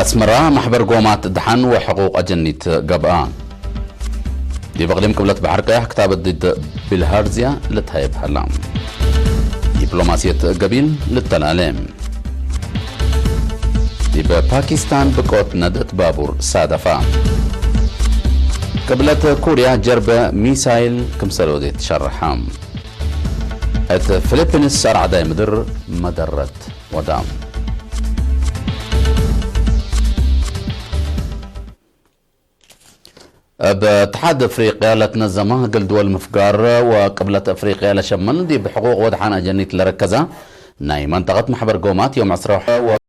ኣስመራ፣ ማሕበር ጎማት ድሓን ወሕቑቕ ኣጀኒት ገብኣ። ዲብ ኣቕሊም ቅብለት ባሕር ቀያሕ ክታበት ድድ ቢልሃርዝያ ልታየብ ሃላ። ዲፕሎማስየት ገቢል ልተላለ። ዲብ ፓኪስታን ብቆት ነደት ባቡር ሳደፋ። ቅብለት ኩርያ ጀርበ ሚሳይል ክምሰል ወዴት ሸርሓ። እት ፊሊፒንስ ኣርዓዳይ ምድር መደረት ወዳ። እብ እትሓድ ኣፍሪቅያ ለትነዘማ እግል ድወል ምፍጋር ወቅብለት ኣፍሪቅያ ለሸመል ዲብ ሕቁቅ ወድሓን ኣጀኒት ለረከዛ ናይ መንጠቀት ማሕበር ጎማት ዮም ዕስራ ወ-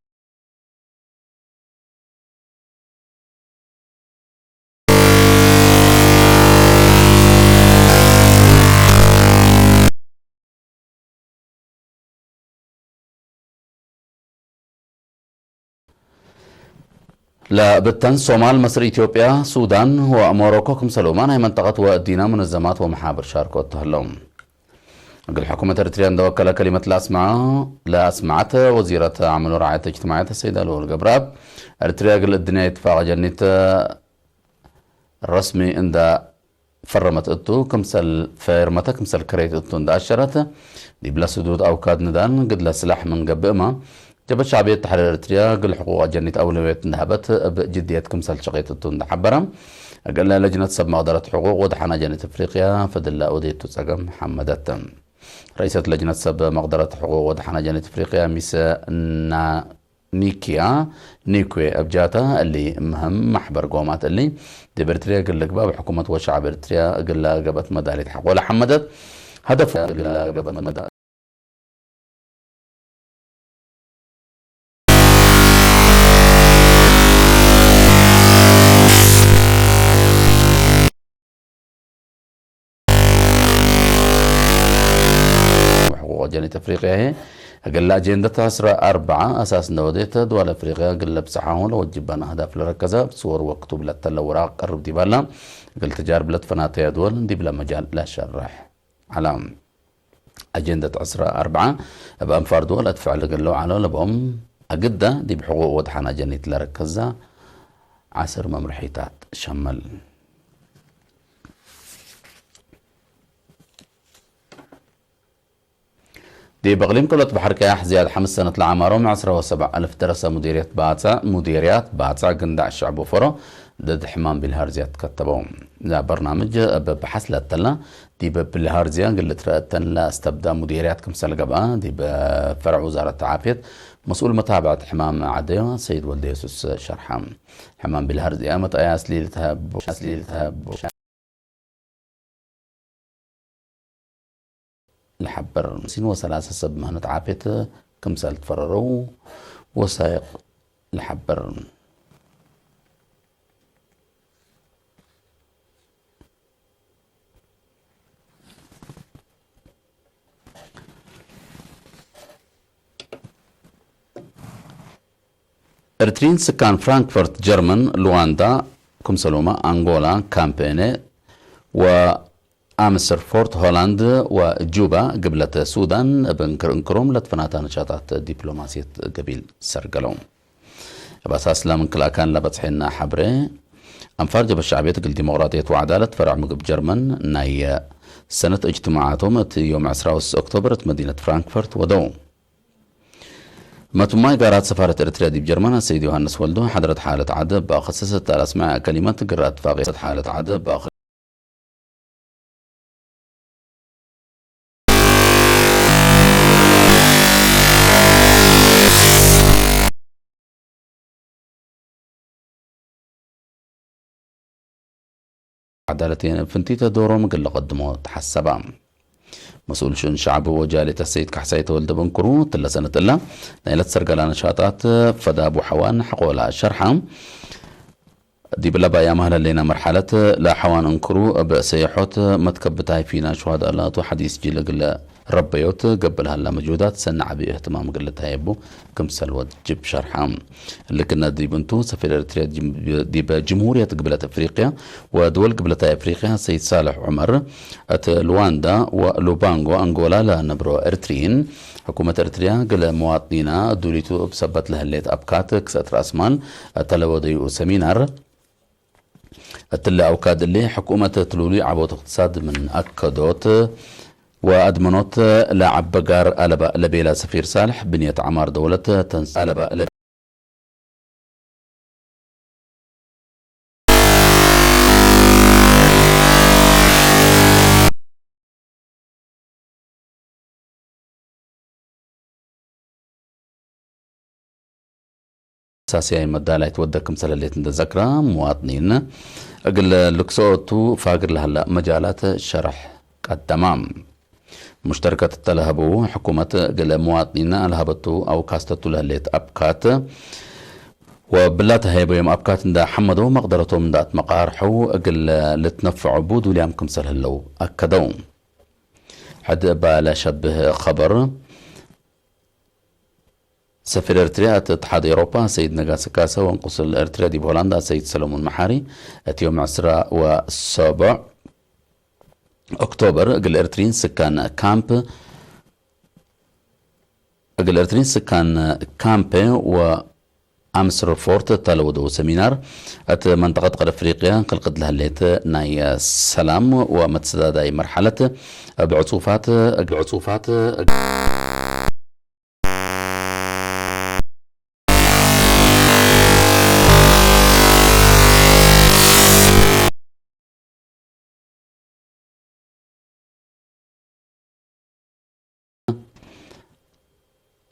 ለብተን ሶማል፣ መስር፣ ኢትዮጵያ፣ ሱዳን ወሞሮኮ ክምሰልኡማ ናይ መንጠቀት ወእዲና ምንዘማት ወመሓብር ሻርኮት ተህሎም። እግል ሕኩመት ኤርትርያ እንደወከለ ከሊመት ለኣስምዓ፣ ለኣስምዓት ወዚረት ዓመሉ ረዓየት እጅትማዕየት ሰይድ ኣልወል ገብረኣብ፣ ኤርትርያ እግል እድንያ ይትፋቀ ጀኒት ረስሚ እንዳ ፈረመት እቱ ክምሰል፣ ፈርመተ ክምሰል ከረይት እቱ እንዳ ኣሸረት፣ ዲብለ ስዱድ ኣውካድ ንዳን ግድለ ስላሕ ምን ገብእማ፣ ጀበ ሻዕብየት ተሕሪር ኤርትርያ እግል ሕቁቅ ኣጀኒት ኣውለውየት እንዳሃበት እብ ጅድየት ክምሰል ሸቄት እቱ እንዳሓበረ፣ እግለ ለጅነት ሰብ መቅደረት ሕቁቅ ወድሓን ኣጀኒት ኣፍሪቅያ ፈድላ ወዴቱ ጸገም ሓመደት። ረኢሰት ለጅነት ሰብ መቅደረት ሕቁቅ ወድሓን ኣጀኒት ኣፍሪቅያ ሚሰ ና-፣ ኒኪያ ኒኩዌ እብ ጃታ እሊ ምህም ማሕበር ጎማት እሊ ዲብ ኤርትርያ እግል ልግባእ ብሕኩመት ወሸዕብ ኤርትርያ እግል ለገበት መዳሊት ሓቆለ ሓመደት። ሀደፍ እግል ለገበት መዳ- ወሕቁቅ ጀኒት ኣፍሪቅያ ህየ እግል ኣጀንደት ዕስራ ኣርብዓ ኣሳስ እንደወዴት ድዋል ኣፍሪቅያ እግል ለብጽሓሁ ለወጅበን ኣህዳፍ ለረከዘ ብስወር ወክቱብ ለተለ ወራቅ ቀርብ ዲባላ እግል ተጃርብ ለትፈናተያ ድወል ዲብለ መጃል ለሸርሕ ዓላ። ኣጀንደት ዕስራ ኣርብዓ እብ ኣንፋር ድወል ኣትፍዕል እግል ለውዓሎ ለብኦም ኣግዳ ዲብ ሕቁቅ ወድሓን ኣጀኒት ለረከዛ ዓስር መምርሒታት ሸመል። ዲብ እቅሊም ቅብለት ባሕር ቀያሕ ዝያድ ሓምስ ሰነት ለዓማሮም ዕስራ ወሰብዓ እልፍ ደረሰ ሙዲርየት ባጽዕ፣ ሙዲርያት ባጽዕ ግንዳዕ ሸዕብ ወፈሮ ድድ ሕማም ቢልሃርዝያ ትከተበው። እዛ በርናምጅ እብ ብሓስለት ተላ፣ ዲብ ቢልሃርዝያ ግልት ረአተን ለአስተብዳ ሙዲርያት ክምሰል ገብአ፣ ዲብ ፈርዕ ውዛረት ዓፍየት መስኡል መታብዐት ሕማም ዓደዮ ሰይድ ወልደ የሱስ ሸርሓ። ሕማም ቢልሃርዝያ መጥኣያ ኣስሊ ልትሃቦ፣ ኣስሊ ልትሃቦ። ለሐብር። ሲን ወሰላሰ ሰብ ምህነት ዓፍየት ክምሰል ትፈረረው ወሳይቅ ለሐብር። ኤርትሪን ስካን ፍራንክፈርት ጀርመን፣ ሉዋንዳ፣ ክምሰሉማ ኣንጎላ፣ ካምፔኔ፣ ወ ኣምስተርፎርት ሆላንድ ወጁባ ግብለት ሱዳን እብ እንክር እንክሮም ለትፈናታ ነሻጣት ዲፕሎማስየት ገቢል ሰርገለው። እብ ኣሳስ ለምንክልኣካን ለበጽሐና ሐብሬ፣ ኣንፋር ጀበ ሻዕብየት እግል ዲሞቅራጥየት ወዓዳለት ፈረዕ ምግብ ጀርመን ናይ ሰነት እጅትማዓቶም እት ዮም ዕስራ ወስስ ኦክቶበር እት መዲነት ፍራንክፈርት ወደው። መቱማይ ጋራት ሰፋረት ኤርትርያ ዲብ ጀርመን ኣሰይድ ዮሃንስ ወልዱ ሓድረት ሓለት ዓደ እባ ኸሰሰት ኣላስማያ ከሊመት ግራት ፋቂ ሓለት ዓደ እባ ዓዳለት የን ፍንቲተ ዶሮም እግል ለቀድሞ ተሓሰባ። መስኡል ሽኡን ሸዕብ ወጃሊት ኣሰይድ ካሕሳይ ተወልደ በንክሩ፣ ትለ ሰነት እላ ናይ ለትሰርገላ ነሻጣት ፈዳብ ወሐዋን ሐቆላ ሸርሓ። ዲብ ለባያ ማህለሌና መርሓለት ለሐዋን እንክሩ እብ ሰየሖት መትከብታይ ፊና ሸዋዳ ላቱ ሐዲስ ጅል እግለ ረበዮት ገብእ ለሀላ መጅሁዳት ሰኒ ዐቢ እህትማም እግል ልትሀየቡ ክምሰል ወጅብ ሸርሐ። እሊ ክነ ዲብ እንቱ፣ ሰፊር ኤርትርያ ዲብ ጅምሁርየት ግብለት አፍሪቅያ ወድወል ግብለታይ አፍሪቅያ ሰይድ ሳልሕ ዑመር፣ እት ሉዋንዳ ወሉባንጎ አንጎላ ለነብሮ ኤርትርይን ሕኩመት ኤርትርያ ገለ መዋጥኒና ዱሊቱ ብሰበት ለህሌት ኣብካት ክሰት ራእስማል እተለወደዩ ሰሚናር እትለ ኣውካድ እሊ ሕኩመት ትሉሉ ዓቦት እቅትሳድ ምን ኣከዶት ወኣድመኖት ለዓበጋር ኣለባ ለቤላ ሰፊር ሳልሕ ብንየት ዓማር ደውለት ተንስ ኣለባ ሳስያይ መዳላይ ትወደክም ሰለሌት እንደ ዘክራ መዋጥኒን እግል ልክሰኦቱ ፋግር ለህላ መጃላት ሸርሕ ቀደማ። ሙሽተርከት እተለህቡ ሕኩመት እግል መዋጥኒን ኣልሃበቱ ኣው ካስተቱ ለህሌት ኣብካት ወብላ ተሃይቦዮም ኣብካት እንዳ ሓመዶ መቕደረቶም እንዳት መቓርሑ እግል ልትነፍዖ ቡ ዱልያም ክምሰል ህለው ኣከደው። ሕድ ባለ ሸብህ ኸበር ሰፊር ኤርትርያ እቲ اتحاد ኤውሮጳ ሰይድ ነጋሲ ካሰ ወንቁስል ኤርትርያ ዲብ ሆላንዳ ሰይድ ሰለሙን መሓሪ እቲ ዮም ዕስራ ወሰቡዕ ኦክቶበር እግል ኤርትሪን ስካን ካምፕ እግል ኤርትሪን ስካን ካምፕ ወኣምስርፎርት ተለወደው ሰሚናር እቲ መንጠቐት ቀደ ኣፍሪቅያ ክልቅድ ለህሌት ናይ ሰላም ወመተሰዳዳይ መርሓለት ብዕጹፋት ብዕጹፋት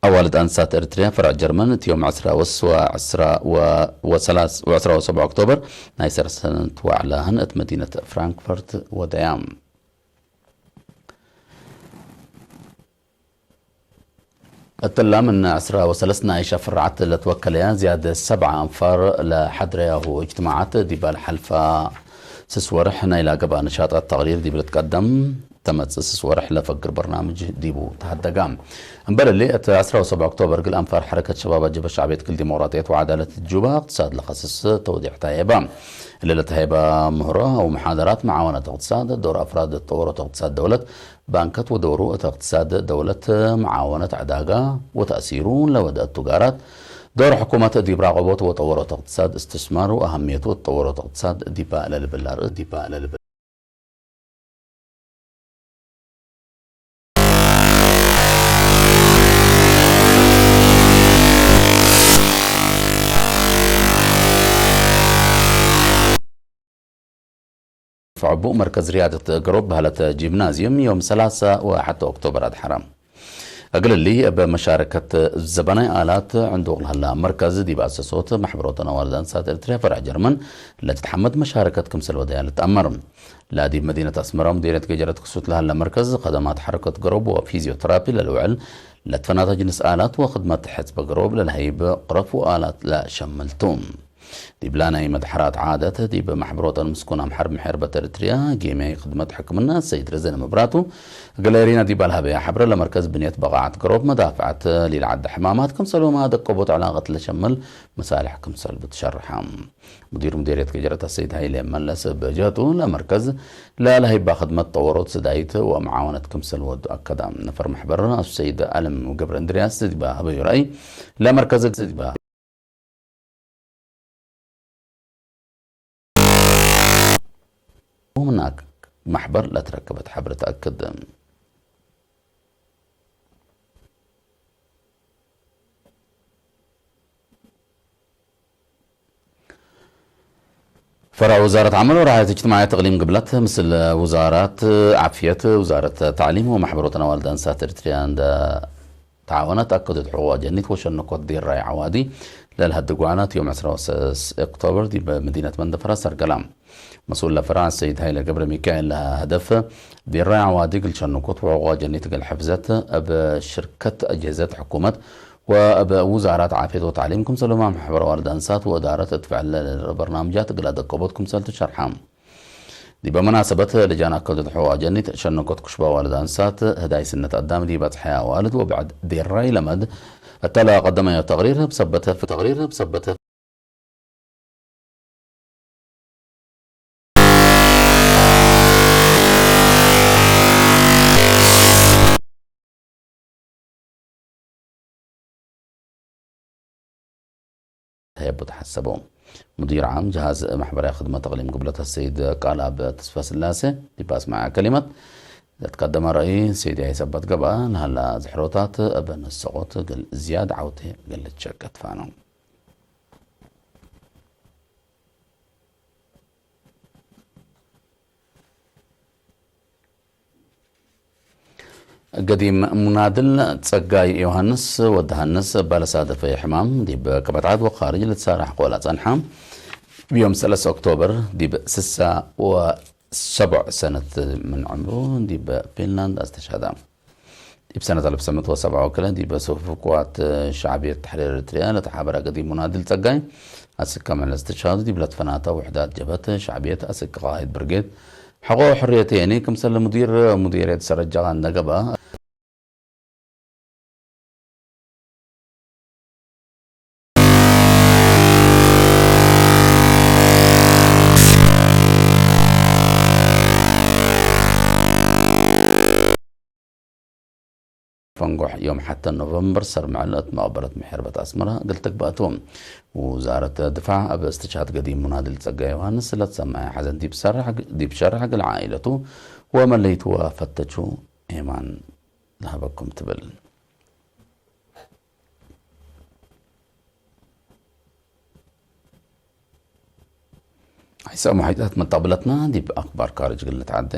ኣዋልድ ኣንሳት ኤርትርያ ፈራዕ ጀርመን እቲ ዮም ዕስራ ወስዋ ዕስራ ወ- ወሰላስ- ወዕስራ ወሰብዓ ኦክቶበር ናይ ሰርሰንት ዋዕላ ህንእት መዲነት ፍራንክፈርት ወደያ። እትላ ምን ዕስራ ወሰለስት ናይ ሸፍርዓት ለትወከለያ ዝያደ ሰብዓ ኣንፋር ለሓድረያሁ እጅትማዓት ዲባል ሓልፋ ስስ ወርሕ ናይ ላገባ ንሻጣት ተቕሪር ዲብ ልትቀደም ተመጽእ ስስ ወርሕ ለፈግር በርናምጅ ዲቡ ተሃደጋ። እምበልሊ እቲ ዕስራ ወሰብዓ ኦክቶበር ግል ኣንፋር ሐረከት ሸባብ ኣጀበ ሻዕቤት ክል ዲሞቅራጥየት ወዓዳለት ጁባ እቅትሳድ ለኸስስ ተውዲዕታ የባ። እሊ ለተሃይባ ምህሮ ወመሓደራት መዓወነት እቅትሳድ ዶር ኣፍራድ ተወሮት እቅትሳድ ደውለት ባንከት ወደውሩ እቲ እቅትሳድ ደውለት መዓወነት ዕዳጋ ወተእሲሩ ለወደ እቱጋራት ዶር ሕኩመት ዲብ ራቆቦት ወጠወሮት እቅትሳድ እስትስማር ወኣሃምየቱ ወጠወሮት እቅትሳድ ዲባ ለልብል ኣርእስ ዲባ ለልብል ፈዕቡእ መርከዝ ሪያደት ገሮብ ባህለት ጂምናዝየም ዮም ሰላሳ ወሓተ ኦክቶበር ኣድሓራ። እግልሊ እብ መሻረከት ዘበናይ ኣላት ዕንዱቕ ለህላ መርከዝ ዲብ ኣሰሶት ማሕበሮተን ኣዋልድ ኣንሳት ኤርትርያ ፈርዕ ጀርመን ለትትሓመድ መሻረከት ክምሰል ወደያ ልትኣመር። ላዲብ መዲነት ኣስመራ ሙዲርየት ገጀረት ክሱት ለህላ መርከዝ ኸደማት ሓረከት ገሮብ ወፊዚዮተራፒ ለልውዕል ለትፈናተ ጅንስ ኣላት ወክድመት ሕጽበ ገሮብ ለልሀይብ ቅረፍ ወኣላት ለሸምልቱ። ዲብላ ናይ መድሐራት ዓደት ዲብ ማሕበሮተን ምስኩን ኣምሓር ምሕር በተር ኤርትርያ ጌምያይ ክድመት ሕክምና ሰይድ ረዘነ መብራቱ ገሌሪና ዲብ ኣልሃበያ ሓብረ ለመርከዝ ብንየት በቓዓት ገሮብ መዳፍዓት ሊል ዓዲ ሕማማት ክምሰል ወማ ደቀቦት ዕላቐት ለሸምል መሳልሕ ክምሰል ብትሸርሓ። ሙዲር ሙዲርየት ገጀረት ኣሰይድ ሃይለ መለስ በጀቱ ለመርከዝ ለለህይባ ክድመት ጠወሮት ስዳይት ወመዓወነት ክምሰል ወዱ ኣከዳ። ነፈር ማሕበር ኣሱ ሰይድ ኣለም ገብረ እንድርያስ ዲባ ሃበዩ ራእይ ለመርከዝ ዲባ ومن ማሕበር ለትረከበት ሓብር ተኣክድ። ፈራዕ ውዛረት ዓመል ወራሕየት እጅትማዕየት እቅሊም ግብለት ምስል ውዛራት ዓፍየት ውዛረት ታዕሊም ወማሕበሮተን ኣዋልድ ኣንሳት ኤርትርያ እንደ ተዓወነት ኣከደት ሕዋ ጀኒት ወሸነኮት ዲራይ ዓዋዲ ለልሀዲ ጓዕናት ዮም ዕስራ ወሰስ ኦክቶበር ዲብ መዲነት መንደፈራ ሰርገላ። መስኡል ለፈራ ሰይድ ሃይለ ገብረ ሚካኤል ለሀደፍ ዲራይ ዓዋዲ ግል ሸነኮት ወሕዋ ጀኒት ግል ሕፍዘት እብ ሽርከት ኣጅህዘት ሕኩመት ወእብ ውዛራት ዓፍየት ወታዕሊም ክምሰል ወማሕበረ ዋልድ ኣንሳት ወእዳረት እትፍዕለ ለልረ በርናምጃት ግላ ደቀቦት ክምሰል ትሸርሓ። ዲበ መናሰበት ለጃን ኣከብደት ሕዋ ጀኒት ሸነኮት ኩሽባ ዋልድ ኣንሳት ህዳይ ስነት ኣዳም ዲበ ጽሐያ ዋልድ ወብዕድ ዴራይ ለመድ እተለ ቀደመዮ ተቕሪር ብሰበተ ተቕሪር ብሰበተ ተሓሰቡ። ሙዲር ዓም ጀሃዝ ማሕበራዊ ክድመት ኣቕሊም ግብለት ሰይድ ቃል ኣብ ተስፋ ስላሴ ዲብ ኣስማዕ ከሊመት ዘትቀደመ ረእይ ሰይድ ያይ ሰባት ገብኣ ንሃላ ዝሕሮታት እበ ነሰቖት ግል ዝያድ ዓውተ ገልቸ ቀጥፋ ነው። ገዲም ሙናድል ጸጋይ ዮሃንስ ወዲ ሃንስ ባለሳደፈ ሕማም ዲብ ከበትዓት ወኻርጅ ልትሳራሕ ቆላ ጸንሓ ብዮም ሰለስተ ኦክቶበር ዲብ ስሳ ወሰቡዕ ሰነት ምን ዕምሩ ዲብ ፊንላንድ ኣስተሻዳ። ዲብ ሰነት ኣልፍ ሰመት ወሰብዓ ወክለ ዲብ ሰፉፍ ቅዋት ሻዕብየት ተሕሪር ኤርትርያ ለተሓበረ ገዲም ሙናድል ጸጋይ ኣስከ መለስ ተሻዱ ዲብ ለትፈናታ ውሕዳት ጀብሀት ሻዕብየት ኣስከ ቃይድ ብርጌድ ሕቆ ሕርየት የኒ ክምሰል ሙዲር ሙዲርየት ሰረጃ እንደገባ ፈንጎሕ ዮም ሓተ ኖቨምበር ሰር ምዕል እት መቕበረት ምሕርበት ኣስመራ ግልትግባእቱ። ውዛረት ድፋዕ ኣብ እስትሻት ገዲም ሙናድል ጸጋ ዮሃንስ ስለትሰማይ ሓዘን ዲብ ሰርሕ ዲብ ሸርሕ ግልዓ ኢለቱ ወመለይቱ ወፈተቹ ኤማን ዝሃበኩም ትብል። ኣይሰሙ ሓይታት መጣብለትና ዲብ ኣኽባር ካርጅ ግልት ዓደ።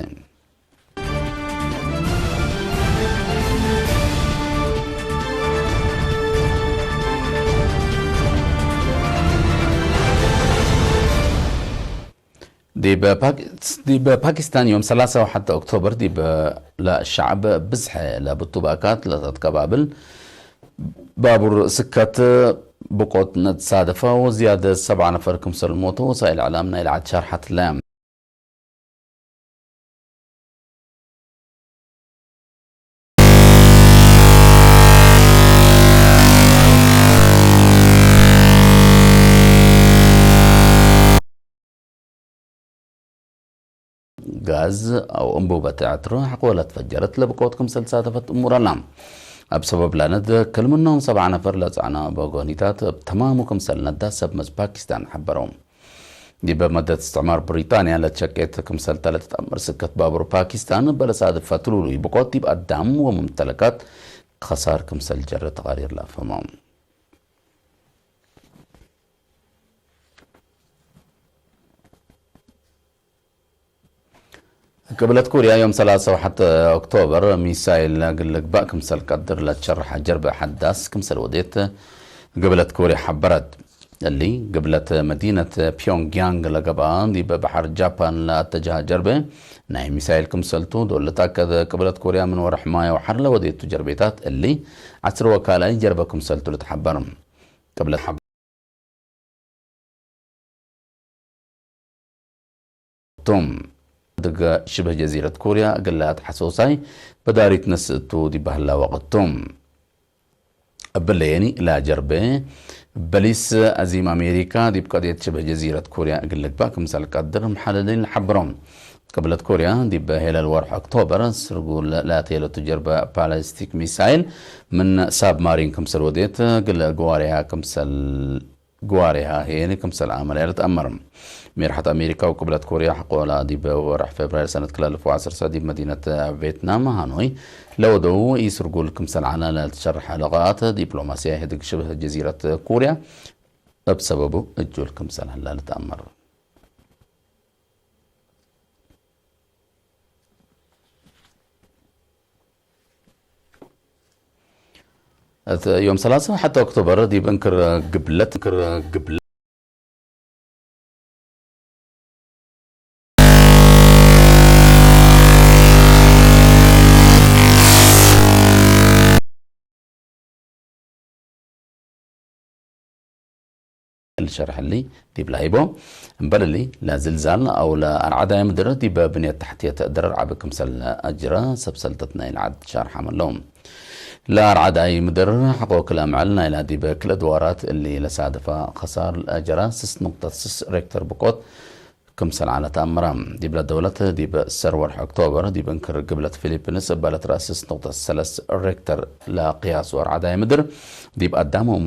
ዲብ ፓክ-፣ ዲብ ፓኪስታን ዮም ሰላሳ ወሓደ ኦክቶበር ዲብ ለሻዕብ ብዝሐ ለብቱ ባካት ለተትከባብል ባቡር ስከት ብቆት ነትሳደፈ ወዝያደ ሰብዓ ነፈር ክምሰል ሞቱ ወሳኢል ዕላም ናይ ልዓድ ሻርሓት ለያም። ጋዝ ኣብ እንቡበት ዕትሮ ሓቆ ለትፈጀረት ለብቆት ክምሰል ሳተፈት እሙር ኣላ። ኣብ ሰበብ ላነድ ከልምኖም ሰብዓ ነፈር ለጻዕና በጎኒታት ተማሙ ክምሰል ነዳ ሰብ መዝ ፓኪስታን ሓበረው። ዲበ መደት እስትዕማር ብሪጣንያ ለትሸቄት ክምሰል ተለትጣምር ስከት ባቡር ፓኪስታን በለሳድ ፈትሉሉ ይብቆት ዲብ ኣዳም ወሙምተለካት ኸሳር ክምሰል ጀረ ተቓሪር ላፈመው። ቅብለት ኮርያ ዮም ሰላሳ ወሓደ ኦክቶበር ሚሳይል ግልግባእ ክምሰል ቀድር ለትሸርሐ ጀርበ ሓዳስ ክምሰል ወዴት ግብለት ኮርያ ሓበረት። እሊ ግብለት መዲነት ፒዮንግያንግ ለገብኣ ዲበ ባሕር ጃፓን ለኣተጃሃ ጀርበ ናይ ሚሳይል ክምሰልቱ ዶል ለታከደ ቅብለት ኮርያ ምን ወርሕ ማይ ወሓር ለወዴቱ ጀርቤታት እሊ ዓስር ወካላይ ጀርበ ክምሰልቱ ልትሓበር። ቅብለት ሓብ- ቶም ድገ ሽብህ ጀዚረት ኮርያ ግላት ሓሶሳይ በዳሪት ነስእቱ ዲባህላ ወቅቶም። እብለየኒ ላጀርበ በሊስ ኣዚም ኣሜሪካ ዲብ ቀድየት ሽብህ ጀዚረት ኮርያ እግል ልግባ ክምሰል ቀድር ምሓለልን ሓብሮም። ቅብለት ኮርያ ዲብ ሄለል ወርሕ ኦክቶበር ስርጉል ላተየለቱ ጀርበ ፓላስቲክ ሚሳይል ምን ሳብማሪን ክምሰል ወዴት ግለ ግዋርያ ክምሰል ግዋርያ ሄኒ ክምሰል ኣመል ያለት ኣመር። ሜርሓት ኣሜሪካ ወቅብለት ኮርያ ሕቆላ ዲብ ወርሕ ፌብራሪ ሰነት ክላልፎ ዓሰርተ ዲብ መዲነት ቬትናም ሃኖይ ለወደው ኢስርጉል ክምሰል ዓላ ለልትሸርሐ ለቓኣት ዲፕሎማሲያ ህድግ ሽብህ ጀዚረት ኮርያ እብ ሰበቡ እጁል ክምሰል ሀላ ልትኣመር። እት ዮም ሰላሳ ወሓደ ኦክቶበር ዲብ እንክር ግብለት፣ እንክር ግብለት ልሸርሐሊ ዲብ ላሂቦ። እምበልሊ ለዝልዛል ኣው ለኣርዓዳይ ምድር ዲበ ብንየት ታሕትየት ድረር ዓቢ ክምሰል ኣጅረ ሰብ ሰልጠት ናይ ልዓድ ሻርሓም ኣለዉ። ለኣርዓዳይ ምድር ሓቆ ክለ ምዕል ናይላ ዲበ ክለ ድዋራት እሊ ለሳደፋ ኸሳር ኣጀራ ስስ ንቁጠት ስስ ሬክተር ብቆት ክምሰል ዓለ ተኣምራ። ዲብለ ደውለት ዲብ ሰር ወርሒ ኦክቶበር ዲብ እንክር ግብለት ፊሊፒንስ እባለት ራስስ ንቁጠት ሰለስ ሬክተር ለቅያስ ወርዓዳይ ምድር ዲብ ኣዳሞም